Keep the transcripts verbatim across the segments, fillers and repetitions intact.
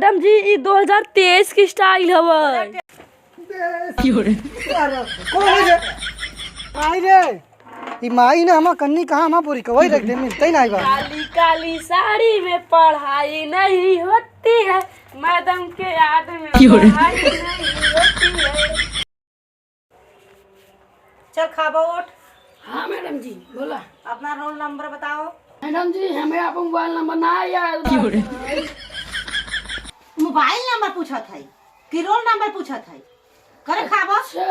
मैडम जी, ई दो हजार तेईस की स्टाइल हवे। अरे, कौन है रे? माई रे, ई माई ने हमा कन्नी कहाँ हमा बोरी कवई रख दे, मिलते ही नहीं बा। काली काली साड़ी में पढ़ाई नहीं होती है, मैडम के याद में पढ़ाई नहीं होती है। चल खाबो उठ। हाँ मैडम जी, बोला। अपना रोल नंबर बताओ। मैडम जी, हमें आपन मोबाइल नंबर ना याद बा। मोबाइल नंबर पूछत है कि रोल नंबर पूछत है? करे खाबो। अच्छा।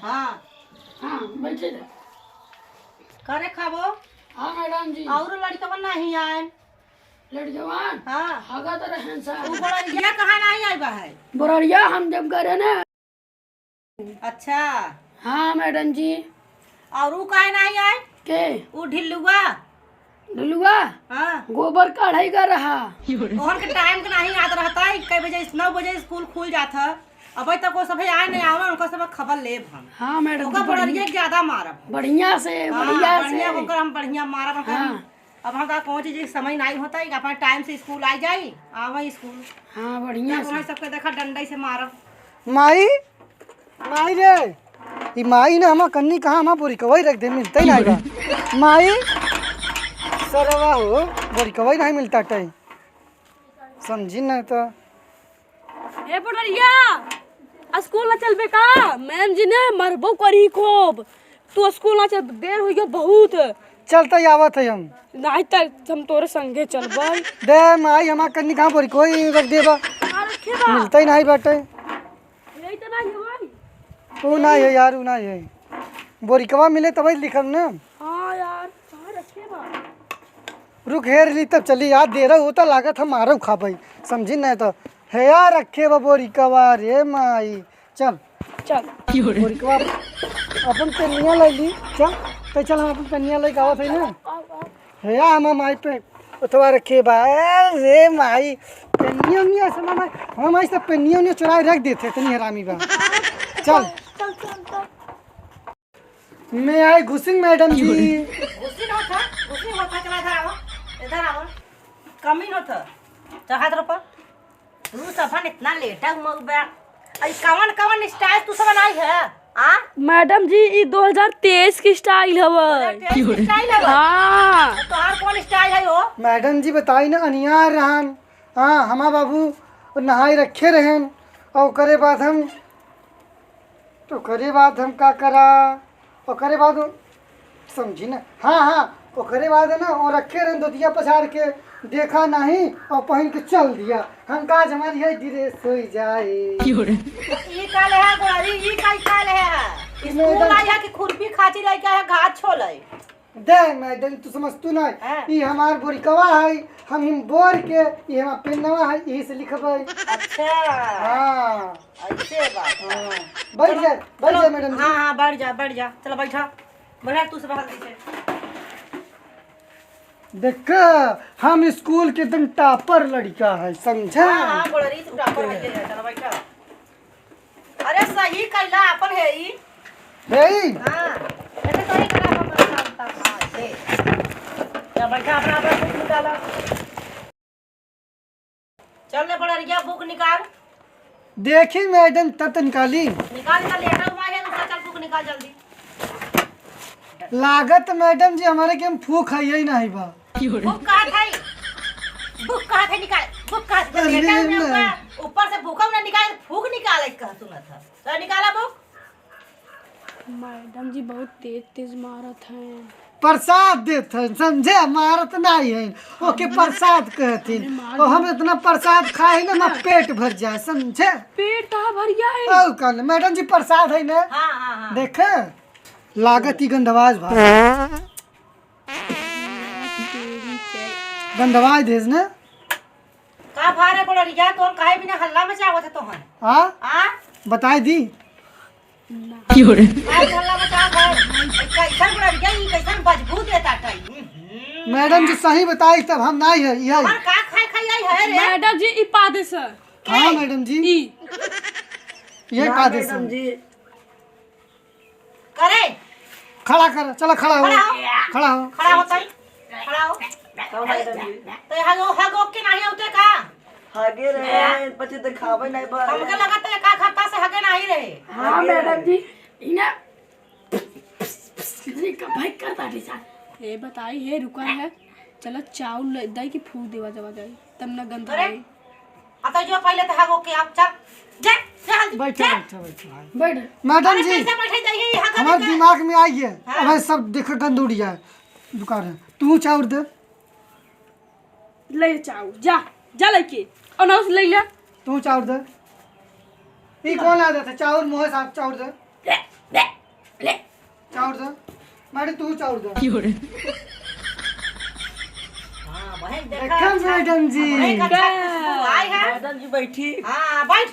हाँ। हाँ, बैठे जा। करे खाबो। हाँ मैडम जी। और लड़कवन नहीं आए? लड़कवन? हाँ। हगत रहन सा। उ बोलरिया कहाँ नहीं आई बा है? बोलरिया हम जब करे ना। अच्छा। हाँ मैडम जी। और उ काहे नहीं आए? के? उ ढिल्लुआ। ढिल्लुआ? हाँ। गोबर काढ़ाई का रहा। ओहन के टाइम के नहीं याद रहता है, कई बजे, नौ बजे स्कूल खुल जात है। अबे तक वो सभे आए नहीं आवन, ओकर सब खबर लेब हम। हाँ मैडम ओकर जी, बढ़िया। बोलरिया के ज्यादा मारब। बढ़िया से, हाँ, बढ़िया बढ़िया से। ओकर हम बढ़िया मारब हम। हाँ। अब हम का कौन चीज के समय नहीं होता है कि अपना टाइम से स्कूल आ जाई, आवे स्कूल। हाँ, बढ़िया तब से। वहाँ सबके देखा डंडा से मारब। माई, माई रे, ई माई ने हमा कन्नी कहाँ हमा बोरी कवई रख दे, मिलते ही नहीं बा। माई, सरवा हो, बोरी कवई नहीं मिलता टाइम। समझी नहीं तो। ए पटवरिया, स्कूल ना चलबे का? मैम जी ने मरबो करी खूब। तू स्कूल ना चल, देर हो गया बहुत। चलते ही आवत है हम। नहीं त हम तोरे संगे चलबे। दे माई, हमार कन्नी कहाँ बोरी कवई रख देबा? कहाँ रखे बा? मिलते ही नहीं बाटे। यही तो नहीं है भाई। ऊ नहीं है यार, ऊ नहीं है। बोरी कवा मिले तब लिखब ना। हाँ यार, कहाँ रखे बा? रुक, हेर ली तब चली यार, देर होता लागत हम मारब खाबई, समझी नहीं तो। हे यार, रखे बा बोरी कवा रे माई, चल। चल। बोरी कवा अपन पेनिया ले ली, चल। तो चल, हम अपन पेनिया लेके आवत है ना। आओ, आओ। हे यार, हम माई पे उतवा रखे बा। ए, रे माई, पेनिया उनिया से मामा, हम माई से पेनिया उनिया चुराए रख देते, इतनी हरामी बा। चल। चल, चल, चल। May I घुसिन मैडम जी? घुसिन होत ह, घुसिन होत ह, चला इधर आवा, इधर आवा। कमीन होत ह, चढ़ा इधर ऊपर। तू सबन इतना लेटा हुआ बा। अई कवन कवन स्टाइल तू सबन आई है? आ? मैडम जी, ई दो हजार तेईस की स्टाइल हवे। दो हजार तेईस की स्टाइल हवे? हाँ। तो तोहार कौन स्टाइल है हो? मैडम जी बताई ना, अनियार रहन। हाँ, हमार बाबू नहाई रखे रहन और ओकरे बाद हम तो ओकरे बाद हम का करा? ओकरे बाद वो, समझी ना? हाँ, हाँ, ओकरे बाद है ना, वो रखे रहन धोतिया पछाड़ के, देखा नहीं और पहन के चल दिया। हम कहा, "आज हमारी यही ड्रेस हो जाए।" क्यों रे? ई का ले है गोरी? ई का, ई का ले है? ई स्कूल मैडम आई है कि खुरपी खाची लेके है, घास छोले? दे मैडम, तू समझतू ना। हाँ। ई हमार बोरिकवा है, हम हिम बोर के, ई हमार पेनवा है, यही से लिखबै। अच्छा। हाँ। ऐसे बात है। हाँ। बैठ चलो, जाए, बैठ चलो। जाए मैडम जी। हाँ, हाँ, बैठ जा, बैठ जा। चलो बैठा। बैठा, तू सब हाल दीजिए। देख, हम स्कूल के एकदम टॉपर लड़का है, समझा? हाँ, हाँ, बोला रही, तू टॉपर है, चलो बैठा। अरे सही कैला, अपन है ई। है ई? हाँ, ऐसे सही करा अपन काम, काम, हाँ, ले। या बैठा, अपना, अपना बुक निकाला। चल ले बड़रिया, बुक निकाल। देखी मैडम, तब तो निकाली। निकाल, निकाल, लेटा हुआ है, दूसरा चल बुक निकाल जल्दी। लागत मैडम जी हमारे के हम फूक है, यही नहीं बा। बुक कहाँ था? बुक कहाँ था? निकाल, बुक कहाँ था? अरे लेटा हुआ ना। ऊपर से बुक ना निकाल, फूक निकाल, कह सुना था। तो निकाला बुक। मैडम जी बहुत तेज तेज मारत हैं। प्रसाद देत हैं, समझे? मारत नहीं है, ओके प्रसाद कहथिन। अरे मार और हम इतना प्रसाद खाए ना, हमार पेट भर जाए, समझे? पेट कहाँ भर गया है? और का ले, मैडम जी प्रसाद है ना? हाँ, हाँ, हाँ। देखे, लागत ही गंधवाज भा। गंधवाज देस ना? का भारे बोलरिया, तोहन काहे बिना हल्ला मचावत है तोहन? हाँ? हाँ? बताई दी। ना। क्यों रे? काहे हल्ला मचावत है? कैसन बोलरिया, ई कैसन बदबू देता है? हम्म। मैडम जी सही बताई तब हम नहीं है, यही। तोहन का खाए खाए आई है रे? मैडम जी ई पादे सर। हाँ के? मैडम जी। ई। यही ना पादे मैडम सर। जी। करे। खड़ा कर, चला खड़ा हो। खड़ा हो। खड़ा हो। खड़ा हो तई। खड़ा हो। तो हगो, हगो के नहीं होते का? आगे रहे, पछे देखावे नहीं बा। हमके लगा तो एक आध हफ्ता से हगे नहीं रहे। हाँ, मैडम जी, इन्हें किसी का भाई करता नहीं सर। ए बताई, हे रुका है, चलो चाउर ले दई कि फूल देवा जावा जाई, तब ना गंध अरे, आई। अब तो जो पहले तो हगो के आप चल, जा, जा, जल्दी, बैठो, जा। बैठो, बैठो, भाई। बैठ। मैडम अरे, जी, कैसे बैठे जाइए, यहाँ का हमारे देखा? दिमाग में आई है। हाँ। अब सब देखो गंदुड़िया है, दुकान है। तू चाउर दे। ले चाउर, जा, जा लेके। अनाउंस ले ले। तू चाउर दे। ई कौन आदत है? चाउर मुँह साथ चाउर दे। ले, ले, ले। चाउर दे। मैडम, तू चाउर दे। हाँ, बहन, देखा, देखा अच्छा, मैडम जी। बहन, अच्छा का? खुशबू आई है। मैडम जी, बैठी। हाँ, बैठ।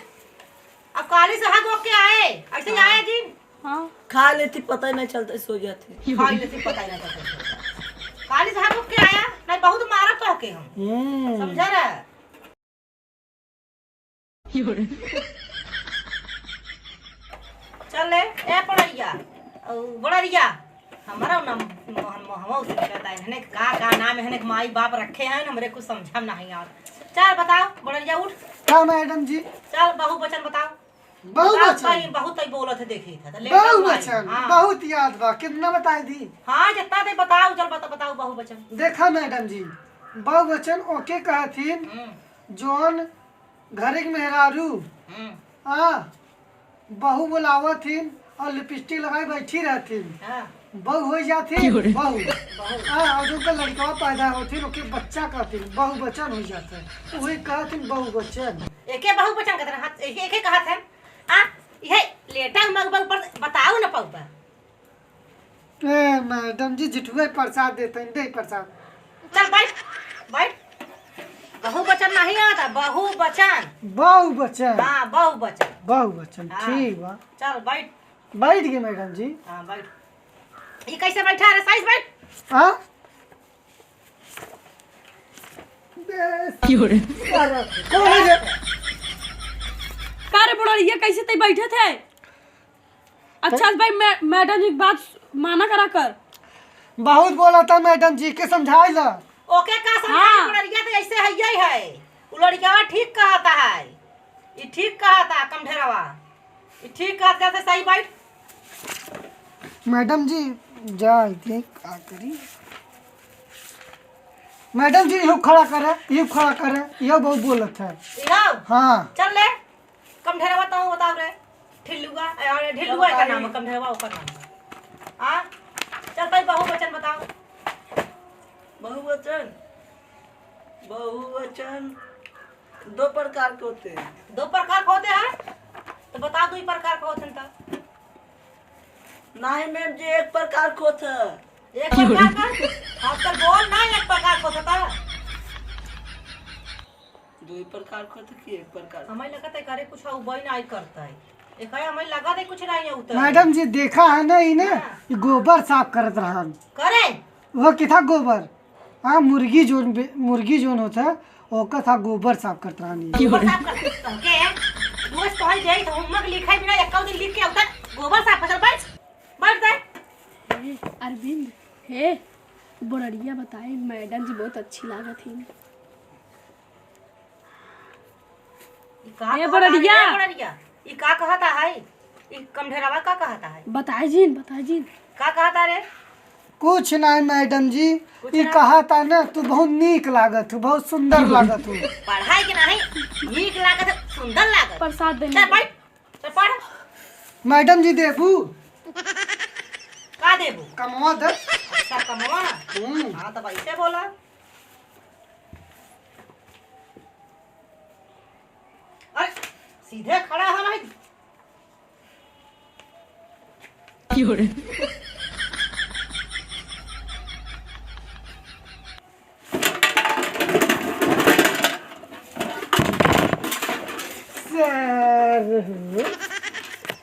अब काली से हग होके आए, ऐसे ही हाँ। आए जी। हाँ। खा लेती, पता ही नहीं चलता, सो जाती। खा लेती, पता ही नहीं चलता। काली से हग होके आया, नहीं बहुत मारब तो होके हम। हम्म। समझा रहा? चल ले, ए पड़रिया, औ बड़रिया, हमारा ना मोहन मोहवा उसे कहता है, हने का, का नाम है, हने के माई बाप रखे हैं, हमरे कुछ समझा में नहीं यार। चल बताओ, बड़रिया उठ। का मैडम जी? चल बहुवचन बताओ। बहुवचन? बहुत ही, बहुत ही बोलत है, देखी था, तो ले बहुवचन, हाँ। बहुत याद बा, कितना बताई दी? हाँ, जितना दे बताओ, चल बता, बताओ बहुवचन। देखा मैडम जी, बहुवचन ओके कहथिन, हम्म। जौन घरे के मेहरारू, हम्म। आ, बहू बोलावत हिन और लिपस्टिक लगाई बैठी रहथिन। हाँ। बहू हो जाती, क्यों रे? बहू। बहू। हाँ, और जो उनका लड़कवा पैदा होथिन, ओके बच्चा कहथिन, बहुवचन हो जाता है। तो वही कहथिन बहुवचन। एके बहुवचन कहते हैं, हाँ, एके, एके कहत है। आ, यह लेटा मगबल पर बताओ न पाऊबा। ए, मैडम जी, जिठुए प्रसाद देते हैं, दे प्रसाद। चल बैठ, बैठ। बहुवचन नहीं आता, बहुवचन। बहुवचन। हाँ, बहुवचन। बहुवचन, हाँ। ठीक बा। चल बैठ। बैठ गए मैडम जी। हाँ, बैठ। ये कैसे बैठा रे? साइज बैठ। हाँ? क्यों रे? अरे, कौन है रे? का रे बुढ़ा, ये कैसे तई बैठे थे? अच्छा भाई, मै-, मैडम जी की बात माना करा कर। बहुत बोला था मैडम जी के, समझाई ला। ओके का समझाई, हाँ। लड़किया तो ऐसे है, यही है। वो लड़किया ठीक कहता है, ये ठीक कहता कमढेरवा, ये ठीक कहता है, सही बैठ। मैडम जी, जा इतने का करी। मैडम जी, यू खड़ा करे, यू खड़ा करे, यह बहुत बोलत है। इहो? हाँ। चल ले। कमढेरवा तहूँ बताओ रे। ठिल्लुआ, अरे, ढिल्लुआ एकर नाम है, कमढेरवा ओकर नाम है। हाँ? चल भाई, बहुवचन बताओ। बहुवचन? बहुवचन दो प्रकार के होते हैं। दो प्रकार के होते हैं? तो बताओ, दो ही प्रकार के होते हैं तो। नहीं मैम जी, एक प्रकार के होते हैं। एक प्रकार का? अब तो बोल ना, एक प्रकार के होते तो। दुई प्रकार को तो की एक प्रकार। हमें लगत है करे कुछ उबई नहीं करता है। एक है हमें लगत है कुछ नहीं है उतर। मैडम जी देखा है ना, इन्हें हाँ। ये गोबर साफ करत रहन। करे? वो किथा गोबर? हाँ, मुर्गी जोन बे-, मुर्गी जोन होता है, ओकर था गोबर साफ करत रहन। गोबर साफ करत रहन के? रोज कहे जाई तो homework लिखाई बिना एक दिन लिख के उतर गोबर साफ कर। बैठ, बैठ दे। ए, अरविंद, हे, बुढ़िया बताए, मैडम जी बहुत अच्छी लागत ही। ई का ए, कहता है बुढ़िया। रे बुढ़िया? ई का कहता है? ई कमढेरवा का कहता है? बताए जिन, बताए जिन। का कहता रे? कुछ नहीं मैडम जी, कुछ ई ना? कहता ना, तू बहुत नीक लागत हो, बहुत सुंदर लागत हो। पढ़ाई के नहीं, नीक लागत है, सुंदर लागत। प्रसाद देने चल, के। बैठ। तो पढ़। मैडम जी देबू? का देबू? कमवा दे। अच्छा, कमवा? हम्म। हाँ, तब ऐसे बोला। अरे, सीधे खड़ा हो भाई। क्यों रे? सर,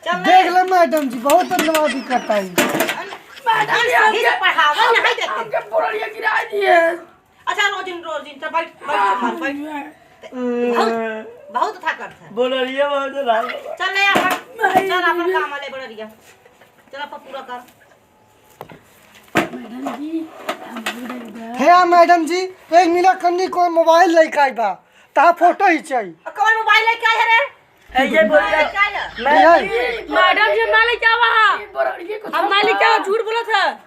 चल देख ले मैडम जी, बहुत बदमाशी करता है। मैडम जी, हमके पढ़ावल नहीं देते। हमके बुढ़िया गिरा दिए। अच्छा, रोजिन, रोजिन, चल बैठ, बैठ, चल, बैठ। बहुत, बहुत था करता है। बुढ़िया बहुत है। चल ले अपन, चल अपन काम वाले बुढ़िया। चल अपन पूरा कर। मैडम जी, हम भी डर गए। हे मैडम जी, एक मिनट कन्नी को मोबाइल लेके आई बा। ता फोटो ही चाहिए। अब कौन मोबाइल लेके आए है रे? ए, ये बोल रहा है। क्या है? मैं ये मैडम जी, हम ना लेके आवा है। हम ना लेके आवा, झूठ बोलत है।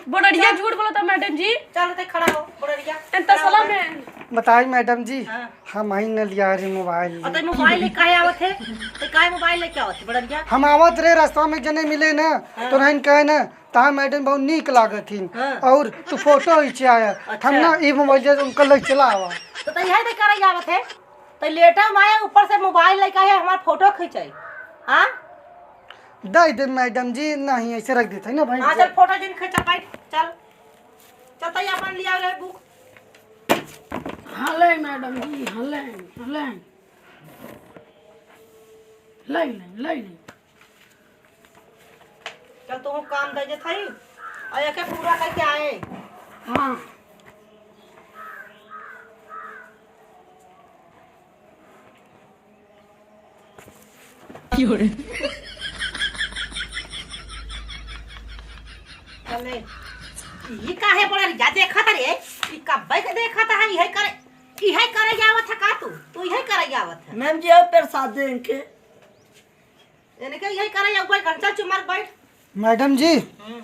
बड़रिया झूठ बोलत है मैडम जी। चल, ते खड़ा हो, बड़रिया। एन खड़ा हो। तसला में। बताई मैडम जी, हाँ। हम आई न लिया रे मोबाइल। और ते मोबाइल लेके काहे आवत है? ते काहे मोबाइल लेके आवत है, बड़रिया? हम आवत रहे, रास्ता में जने मिले ना, हाँ। तो रहन कहे ना, "तहार मैडम बहुत नीक लागत हिन, हाँ। और तू फोटो खींचे आया।" अच्छा। हम ना ई मोबाइल जे उनका ले चला आवा। तो, तो यही ते करे आवत है। तो लेटा माया ऊपर से मोबाइल लेके आए, हमार फोटो खींचे। हाँ? दे दे मैडम जी, नहीं ऐसे रख देते हैं ना भाई। हाँ, चल फोटो जिन खींचा, बैठ, चल। चल तो ये अपन लिया रे बुक। हाँ, ले मैडम जी, हाँ, ले, हाँ, ले। ले, ले, ले, ले। चल, तू काम दे देत हई, और एके पूरा करके आए। हाँ। की हो रे? चले, ई काहे बड़ा रिया देखत रे? ई कब्बे के देखत है, इहे करे, इहे करे आवत है का तू? तू इहे करे आवत है? मैम जी, आओ प्रसाद दे इनके। इनके यही करे, ऊपर घंटा चुमर बैठ। मैडम जी, हम्म।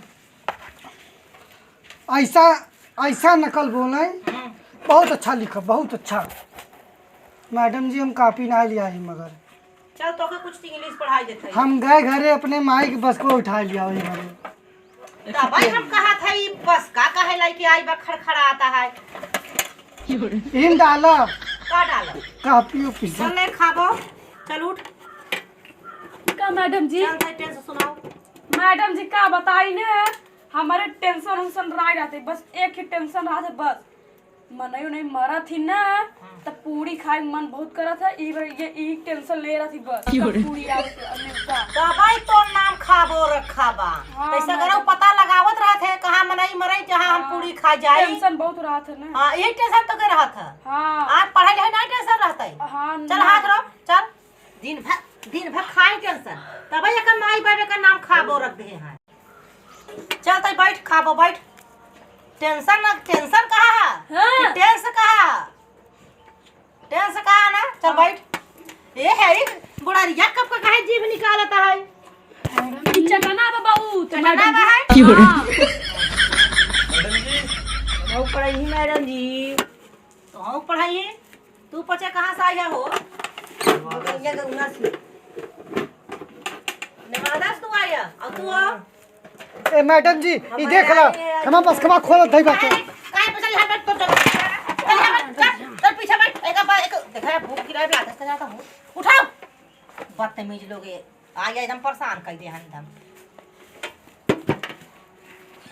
ऐसा, ऐसा नकल बोले, हम्म। बहुत अच्छा लिखा, बहुत अच्छा। मैडम जी, हम कॉपी ना लिया है मगर। चल, तोके कुछ इंग्लिश पढ़ाई देते हैं। हम गए घरे, अपने माई के बस को उठा लिया वही घरे। तबई हम कहत है, ई बस का कहे लाई कि आई बा खड़खड़ाता है। इन डाला। का डाला? कॉपी ओपी सब। चल ले खाबो, चल उठ। का मैडम जी? चल भाई टेंशन सुनाओ। मैडम जी का बताई ने, हमारे टेंशन उंशन ना रहते, बस एक ही टेंशन रहते बस। मनई उनई मरत ही ना, हाँ। त पूड़ी खाए के मन बहुत करत है। ई बार ये ई टेंशन ले रहत ही बस। की हो रे? पूड़ी आवत है, अब मिलता। तबई तोर नाम खाबो रखा बा। हाँ, पैसा मैडम। करो पता लगावत रहत है, कहाँ मनई मरई, जहाँ हम हाँ। पूड़ी खा जाई। टेंशन बहुत रहत है ना। हाँ, यही टेंशन तो के रहत है। हाँ। आज पढ़ाई लिखाई नहीं टेंशन रहत है। हाँ, चल ना। हाथ रो, चल। दिन भर, दिन भर खाए टेंशन। तबई एकर माई बाप एकर नाम खाबो रख दे हैं। चल तई बैठ, खाबो बैठ। टेंशन ना, टेंशन कहाँ है? हाँ। कि टेंस कहाँ है? टेंस कहाँ है ना? चल बैठ। ए है, ई बुढ़ारिया कब का काहे जीभ निकालता है? ई चटना बा बहुत, चटना मैडम बा जी। है? की हो रे? हाँ। मैडम जी, हम पढ़ाई ही मैडम जी। तो हम पढ़ाई ही? तू पचे कहाँ से आया हो? नेवादा से। ये गंगा से। नेवादा से तू आया? और तू हो? ए, मैडम जी, ई हमारे देख ला, आए हैं। हमार बस कमा खोलत धई बाटे। काहे, काहे पीछे यहाँ बैठ, तो चल। चल यहाँ बैठ, चल, चल पीछे बैठ। एक बार, एक, देखा है, भूख गिरा है, लात से जाता हूँ। उठाओ। बदतमीज लोग ये। आ गया, एकदम परेशान कर दिया है एकदम।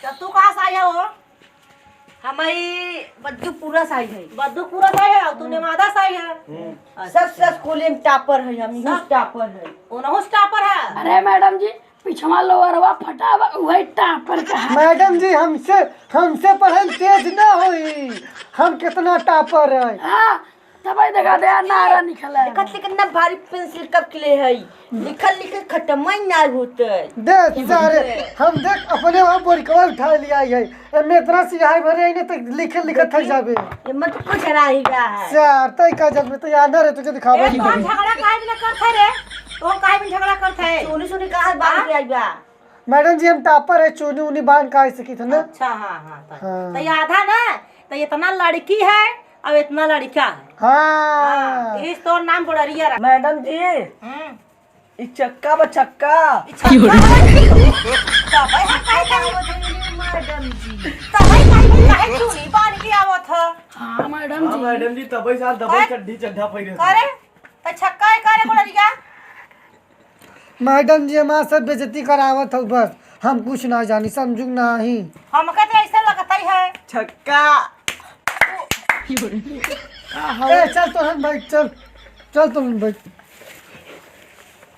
तो तू कहाँ से आया हो? हम ई बद्दूपुरा से आई है। बद्दूपुरा से आई है, और तू नेवादा से आई है। हम्म। अच्छा। सब, सब स्कूल में टॉपर है, हम सब? टॉपर है। उनहु से टॉपर है? अरे मैडम जी, पिछवा लोअरवा फटा बा, उहे टॉपर का है। मैडम जी, हमसे, हमसे पढ़ल तेज ना होई, हम कितना टॉपर है। हाँ, तबई देखा दे, नारा निकला है। देखत ले कितना भारी पेंसिल कब के ले है, लिखल लिखल खत्म ही ना होते। देख सारे, हम देख अपने वहाँ बोरिकवा उठा लिया है, एमे इतना सियाही भरे है ना तो लिखे लिखत थक जाबे। ये मत कुछ रही रहा है। यार, तई का जब तो याद ना रहे तुझे दिखावा ए, ही तो नहीं। झगड़ा काहे बिना करत है रे? तो काहे बिना झगड़ा करत है? सुनी सुनी कहाँ बात हाँ? के आई बा? मैडम जी, हम टॉपर है, चुनी उनी बांध का ऐसे की था ना। अच्छा, हाँ, हाँ, तो, हाँ। तो ये आधा ना, तो इतना लड़की है और इतना लड़का है। हाँ। हाँ, इस तोर नाम बुढ़रिया रहा। मैडम जी, हम्म। ई चक्का बा, चक्का। ई चक्का बा, चक्का। तबे हम काहे कहे? मैडम जी। तबे काहे, काहे चूड़ी बांध के आवत ह? हाँ, मैडम हाँ, जी। मैडम जी, तबे साल दबे करे? चड्ढी चड्ढा पहिरे थे। करे? त छक्का है, करे बुढ़रिया? मैडम जी, हमार सब बेइज्जती करावत हौ बस। हम कुछ ना जानी, समझू नाही। हमके तो ऐसा लगता ही है। छक्का। ए, चल तोहन भाई, चल। चल तोहन भाई।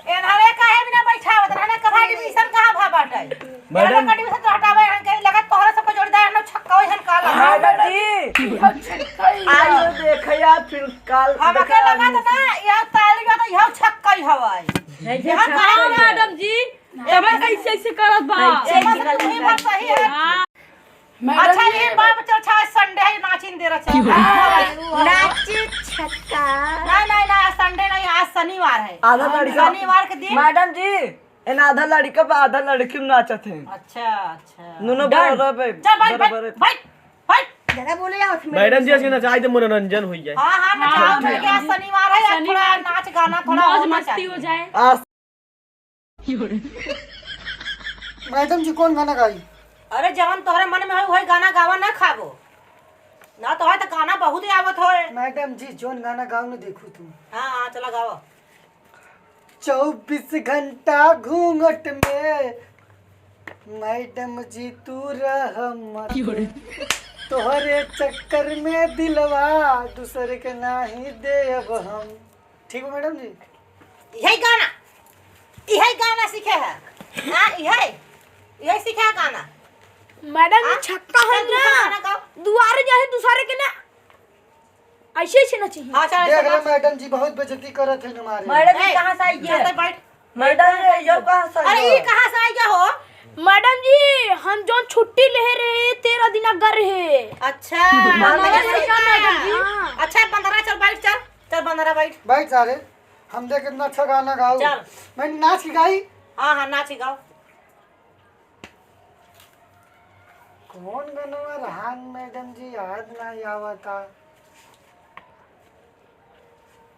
एनहरे काहे बिना बैठावत रहने, कब एडमिशन कहाँ भा बाटे? मैडम। एनहरे एडमिशन तो हटावे, एनहरे कहीं लगत तोहरा सबको जोड़ीदार, एनहरे छक्का ओइसन का लगा। मैडम जी। आइयो देखे यार, फिर काल हमके देखे लगत आदमी। ना, यह ताली बा तो यह छक्का ही हवाई। है जे यह छक्का कहाँ ही है। मैडम जी, तबे कैसे ऐसे करत बा? ऐसे एमा से निकल तू ही निकल। बात सही है। हाँ। मैडम अच्छा, जी। ये बाप, चल, अच्छा, आज Sunday है, नाचिन दे रहा, चल। क्यों? हाँ, नाची छक्का। नहीं, नहीं, नहीं, आज Sunday नहीं, आज शनिवार है। आधा लड़का। शनिवार के दिन। मैडम जी, एन आधा लड़का बा, आधा लड़की में नाचत है। अच्छा, अच्छा। नुनो डन। बराबर है, चल, बैठ, बराबर है। बैठ, बैठ, बैठ। ज्यादा बोले जाओ, मैडम जी, आज के नचाई दे, मनोरंजन हो जाए। हाँ, हाँ, नचाओ, हाँ, ठीक है, आज शनिवार है, आज थोड़ा शनिवार, नाच गाना थोड़ा मौज होना मस्ती चाहिए। हो जाए। आज मैडम जी, कौन गाना गाई? अरे, जवन तोहरे मन में होई, वही गाना गावा ना, खाबो ना। तोहरे तो गाना बहुत ही आवत होए। मैडम जी, जौन गाना गाओ ना, देखू तू। हाँ, हाँ, चला गावा। चउबीस घंटा घूंघट में मैडम जी तू रह मत। क्यों रे? तोहरे चक्कर में दिलवा दूसरे के नाही देब हम। ठीक बा मैडम जी? यही गाना, यही गाना सीखे है। हाँ, यही, यही सीखे है गाना। मैडम, हाँ? छक्का है चल, दूसरा ना। गाना गाओ। दुआरे जाए दूसरे के ना, ऐसे, ऐसे ना चाहिए। हाँ, चल, देख ऐसे लो, गाओ। मैडम जी बहुत बेइज्जती करत है हमारे। मैडम जी, ए, कहाँ से आई है? चल, बैठ। मैडम, ये कहाँ से अरे, आई ये है? कहाँ से आई हो? मैडम जी, हम जौन छुट्टी लेहे रहे, तेरह दिना घर रहे। अच्छा, मैडम जी। हाँ। अच्छा, बंदरा, चल, बैठ, चल। चल, बंदरा, बैठ। बैठ सारे, हम देख कितना अच्छा गाना गाओ। चल। मैं नाच के गाई। हाँ, हाँ, नाच के गाओ। कौन गनवा रहन मैडम जी, याद नाही आवता।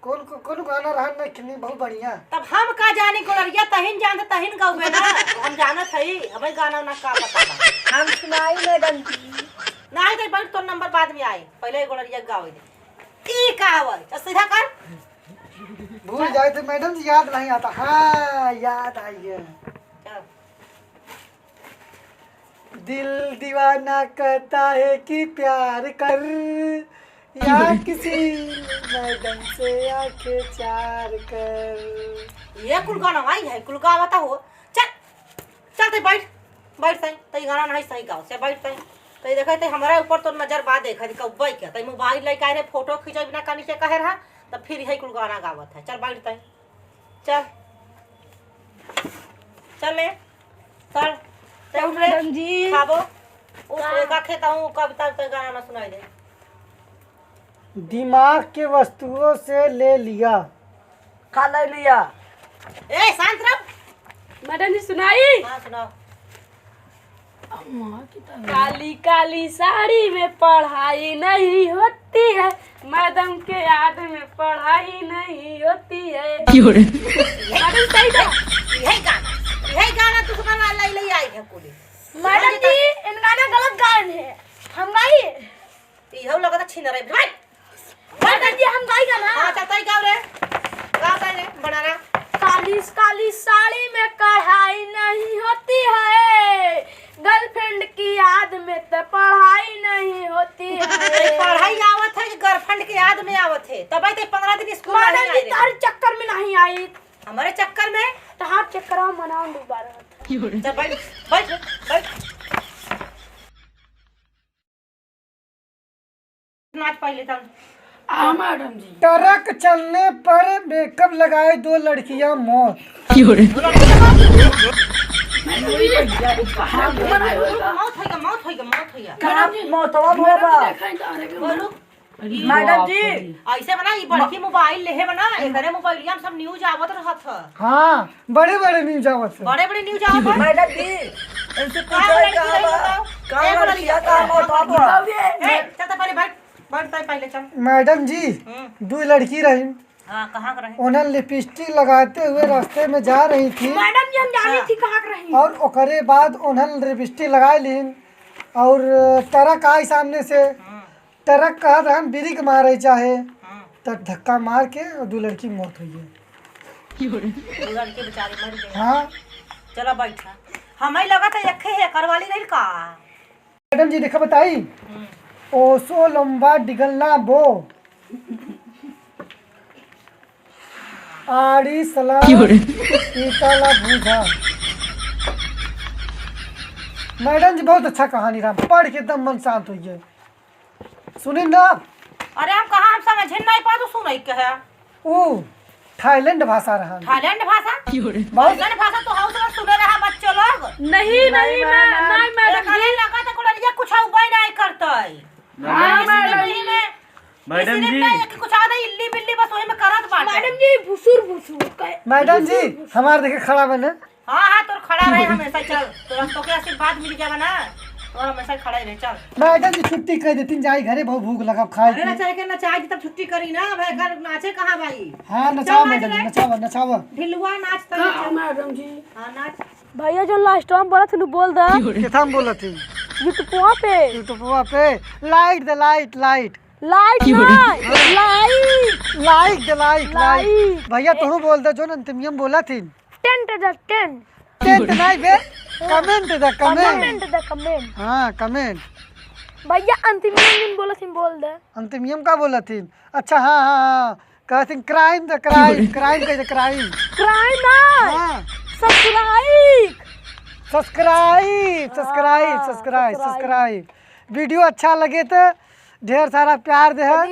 कौन, कौन, कौन गाना रहन ना, किन्नी बहुत बढ़िया। तब हम का जानी, गोलरिया तहिन जानत, तहिन गउबे ना। हम जानत हई, हमें गाना ना का पता बा। हम सुनाई मैडम जी। नाही तो बैठ, तोर नंबर बाद में आई, पहले गोलरिया गावे दे। ई का हवा? चल सीधा कर। भूल जाए थे मैडम जी, याद नहीं आता। हाँ, याद आई है। चल। दिल दीवाना कहता है कि प्यार कर, या किसी मैडम से आंखें चार कर। ये कुल गाना आई है, कुल गावता हो। चल, चल, तै बैठ, बैठ तै, तै गाना नहीं सही गाओ, से बैठ तै। तै देखे, तै हमारे ऊपर तो नजर बा, देखे, तै कौबे के, तै मोबाइल लेके आए रहे, फोटो खींचे बिना कानी के कहे रहा, तब फिर यही कुल गाना गावत है। चल, बैठ तै, चल, चल ले, चल, तै उठ रे, मैडम जी। खाबो, उठ, का? एक आखे ताऊ कविता, तै गाना ना सुनाई दे। दिमाग के वस्तुओं से ले लिया। का ले लिया? ए, शांत रह। मैडम जी, सुनाई? हाँ, सुनाओ। काली काली साड़ी में पढ़ाई नहीं होती है, मैडम के याद में पढ़ाई नहीं होती है। क्यों रे? मैडम, सही बा। यही गाना, यही गाना तू सुना, लाई, लाई आई है पूरी। मैडम जी, इन गाना गलत गाए हैं, हम गाई। इहो लगता छिनरा है। भाई! मैडम जी, हम गाई गाना। हाँ, चल, तई गाओ रे। गाओ तई रे, बड़ा रहा। काली काली साड़ी में कढ़ाई नहीं होती है, girlfriend की याद में तो पढ़ाई नहीं होती है। अरे, पढ़ाई आवत है कि girlfriend की याद में आवत है? तब आई तो पन्द्रह दिन स्कूल मैडम नहीं जी, आए रे। तार चक्कर में नहीं आई। हमारे चक्कर में? तो हाँ, चक्कर में मना डूबा रहा था। चल, बैठ, बैठ, बैठ। नाच पहले तब। आ, मैडम जी। ट्रक चलने पर makeup लगाए दो लड़कियां मौत। क्यों रे? मौत होइगा, मौत होइगा, मौत होइगा। का मौतवा बोला बा? बोलू। मैडम जी। ऐसे बना, ई बड़की मोबाइल लेहे बना, एकरे मोबाइलिया में सब news आवत रहत ह। हाँ। बड़े बड़े news आवत है। बड़े बड़े news आवत है। मैडम जी, इनसे का पूछा है, लड़की कहाँ रही बा? बताओ? कहाँ ए, लड़किया, लड़किया, कहाँ ए, मौत ए, हुआ? ए, चल तो पहले बैठ, बैठ तो पहले चल। मैडम जी, हम्म। दो लड़की रही। हाँ, कहाँ के रही? उन्हें लिपस्टिक लगाते हुए रास्ते में जा रही थी। मैडम जी, हम जानी अच्छा। थी कहाँ के रही। और ओकरे बाद उन्हें लिपस्टिक लगा लीन और ट्रक आई सामने से। हम्म। ट्रक कहत रहन ब्रेक मारे चाहे, हाँ। त धक्का मार के दो लड़की मौत हुई है। दो लड़की बेचारी मर गई। हाँ। चलो बैठा। हमें लगा था यखे है करवाली रही का? मैडम जी देखा बताई। हम्म। ओसो लंबा डिगल ना बो। आड़ी सला क्यों रे? ईटा ला भूजा। मैडम जी बहुत अच्छा कहानी रहा, पढ़ के एकदम मन शांत हो गया। सुनी ना। अरे हम कहा हम समझे नहीं पा, तू सुनाई के है? ऊ थाईलैंड भाषा रहा। थाईलैंड भाषा? क्यों रे? बहुत थाईलैंड भाषा तो हम सब सुने रहा बच्चों लोग। नहीं, नहीं, नहीं, मैम, मैम। नहीं, मैडम जी। लगा था कोई ये कुछ उपाय नहीं करता है। हाँ, मैडम जी। मैडम जी। कुछ आधा इल्ली बिल्ली बस वही में करत बाटे। मैडम जी, भुसुर भुसुर। मैडम जी, हमार देखे खड़ा बने। हाँ, हाँ, तोर खड़ा रहे हमेशा, चल। तोरा तो के आशीर्वाद मिल गया बा ना, तोर हमेशा खड़ा ही रहे, चल। मैडम जी, छुट्टी कर देतीन, जाई घरे, बहुत भूख लगा, खाए अरे, ना चाहे के ना चाहे, तब छुट्टी करी ना, भाई, घर नाचे कहाँ भाई? हाँ, नचावा चल, मैडम जी, नाच। नचावा, नचावा। ढिलुआ नाच, तब हाँ, नाच। मैडम जी। हाँ, नाच। भैया, जो last में बोलत हन, बोल दा। केथा में बोलत हन? YouTube पे। YouTube पे। Light दे, light, light। Light ना, like। Like दे, like, like। Like। भैया, तोहू बोल दे, जो अंतिमियम बोलत हन। Tent दे, tent। Tent नहीं बे, comment दे, comment। Comment दे, comment। हाँ, comment। भैया, अंतिमियम बोलत हन, बोल दे। अंतिमियम का बोलत हन? अच्छा, हाँ, हाँ, हाँ। कहत हन crime दे, crime, crime कह दे, crime। Crime ना। हाँ। Subscribe। Subscribe, subscribe, हाँ, subscribe, subscribe। Video अच्छा लगे तो ढेर सारा प्यार दे।